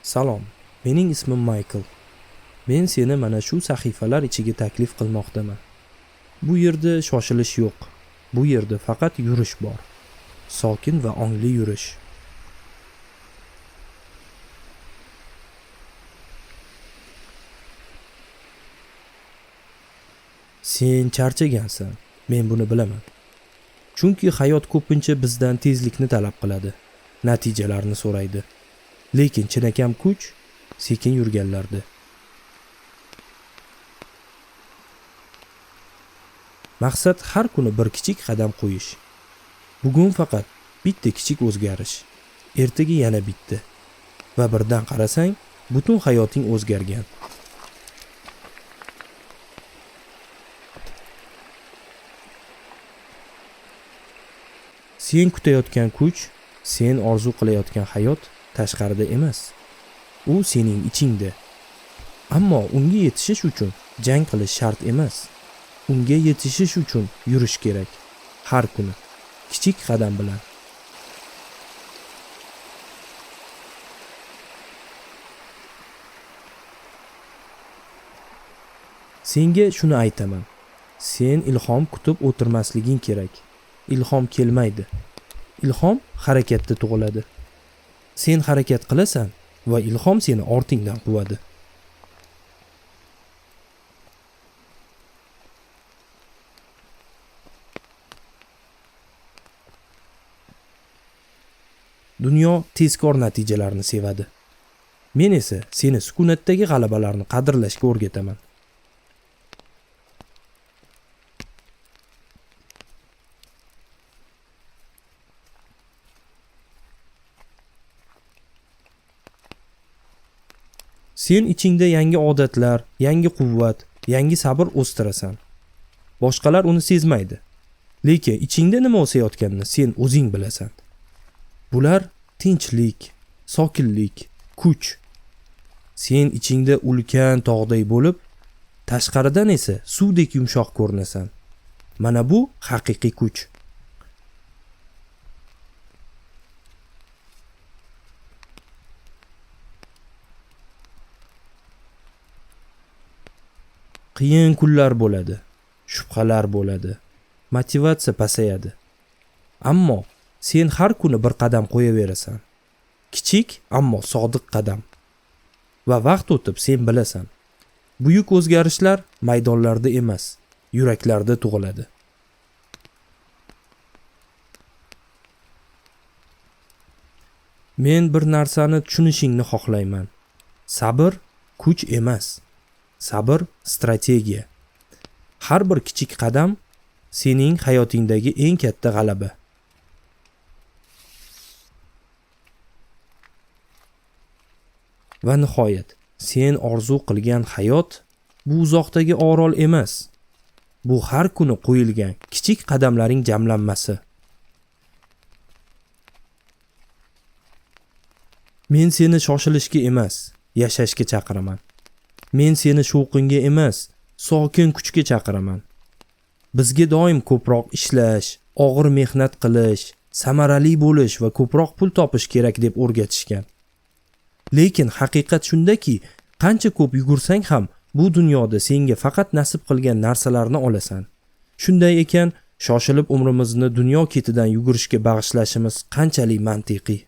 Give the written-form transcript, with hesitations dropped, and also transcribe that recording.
Salom, mening ismim Maykl. Men seni mana shu sahifalar ichiga taklif qilmoqdaman. Bu yerda shoshilish yo'q. Bu yerda faqat yurish bor. Sokin va ongli yurish. Sen charchagansan, men buni bilaman. Chunki hayot ko'pincha bizdan tezlikni talab qiladi, natijalarni so'raydi. Lekin chinakam kuch sekin yurganlarda. Maqsad har kuni bir kichik qadam qo'yish. Bugun faqat bitta kichik o'zgarish, ertaga yana bitta. Va birdan qarasang, butun hayoting o'zgargan. Sen kutayotgan kuch, sen orzu qilayotgan hayot tashqarida emas. U sening ichingda. Ammo unga yetishish uchun jang qilish shart emas. Unga yetishish uchun yurish kerak. Har kuni kichik qadam bilan. Senga shuni aytaman. Sen ilhom kutib o'tirmasliging kerak. Ilhom kelmaydi. Ilhom harakatda tug'iladi. Sen harakat qilasan va ilhom seni ortingdan quvadi. Dunyo tezkor natijalarni sevadi. Men esa seni sukunatdagi g'alabalarni qadrlashga o'rgataman. Sen ichingda yangi odatlar, yangi quvvat, yangi sabr o'stirasan. Boshqalar uni sezmaydi. Lekin ichingda nima o'sayotganini sen o'zing bilasan. Bular tinchlik, sokinlik, kuch. Sen ichingda ulkan tog'day bo'lib, tashqaridan esa suvdek yumshoq ko'rinasan. Mana bu haqiqiy kuch. Qiyin kunlar bo'ladi, shubhalar bo'ladi, motivatsiya pasayadi. Ammo sen har kuni bir qadam qo'yaverasan. Kichik, ammo sodiq qadam. Va vaqt o'tib sen bilasan. Buyuk o'zgarishlar maydonlarda emas, yuraklarda tug'iladi. Men bir narsani tushunishingni xohlayman. Sabr kuch emas. Sabr strategiya. Har bir kichik qadam sening hayotingdagi eng katta g'alaba. Va nihoyat, sen orzu qilgan hayot bu uzoqdagi orol emas. Bu har kuni qo'yilgan kichik qadamlaring jamlanmasi. Men seni shoshilishga emas, yashashga chaqiraman. Men seni shovqinga emas, sokin kuchga chaqiraman. Bizga doim ko'proq ishlash, og'ir mehnat qilish, samarali bo'lish va ko'proq pul topish kerak deb o'rgatishgan. Lekin haqiqat shundaki, qancha ko'p yugursang ham bu dunyoda senga faqat nasib qilgan narsalarni olasan. Shunday ekan, shoshilib umrimizni dunyo ketidan yugurishga bag'ishlashimiz qanchalik mantiqiy?